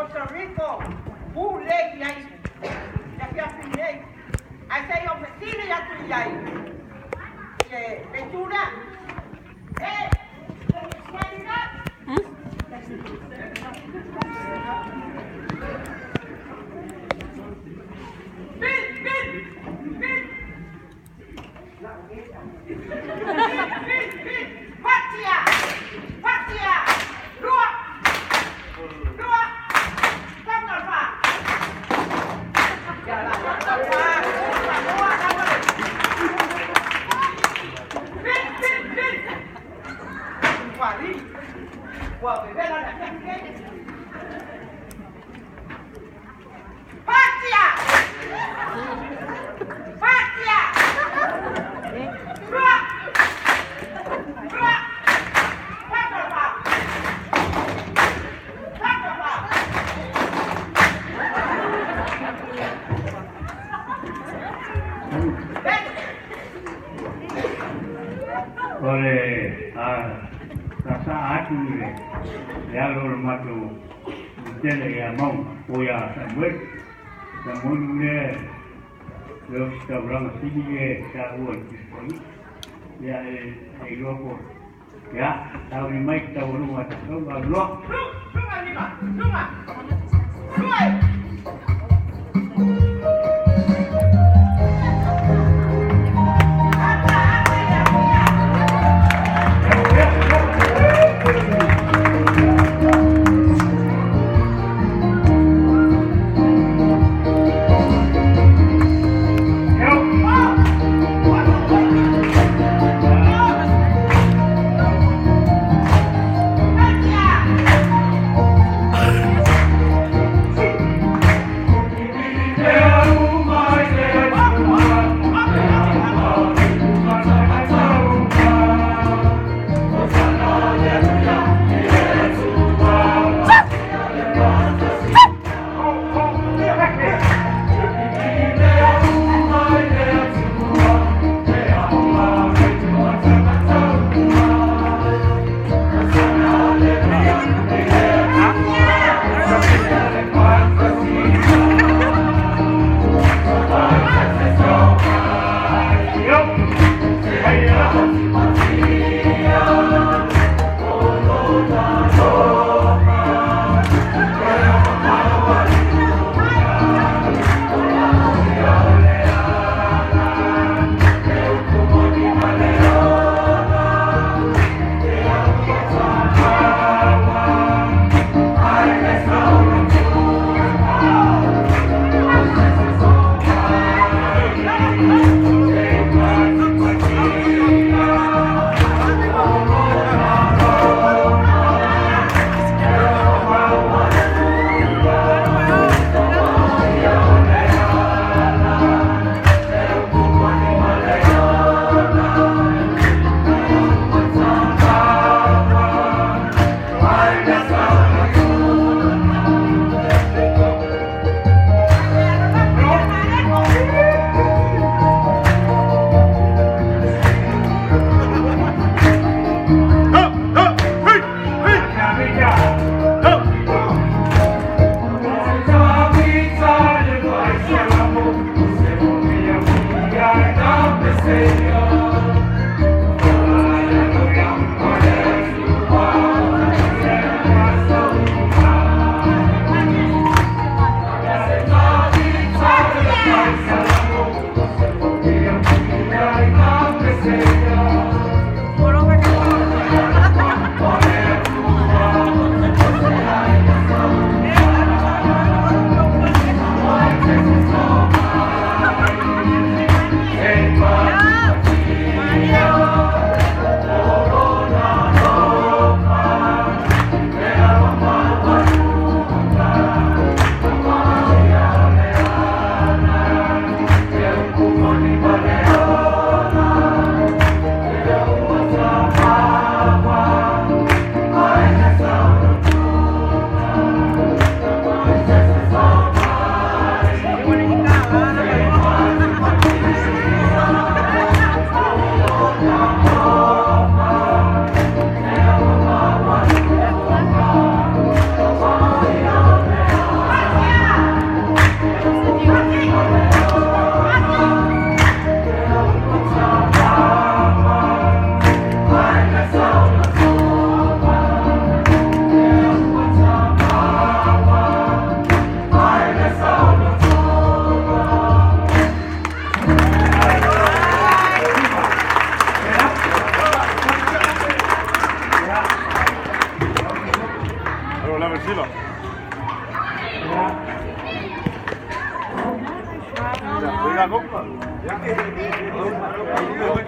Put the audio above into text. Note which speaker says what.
Speaker 1: Puerto Rico, pule i ai, ia fia finei. Ai sei o fesili atu i ai. Le leitura. E, stand up. Bin, bin, bin. Bin, bin, bin. Patia, patia. Dua, dua. Satu, pak. Jalan, dua, dua, Bin, bin, bin. Wari. Wah, bebela nak Patia! Patia! Dua! Dua! Satu, pak. Satu, pak. Ben.
Speaker 2: O le a sasaa atu i le alo o le matou tele ia mau o ia Samueli Samuelu lea le ositaulaga sili e taua i Tusipaia ia e iloa po ia tauli mai taualuga a tatou aluloa.
Speaker 1: Sunga lima, sunga. Dua. Patia!
Speaker 3: Lupematasila. Ja.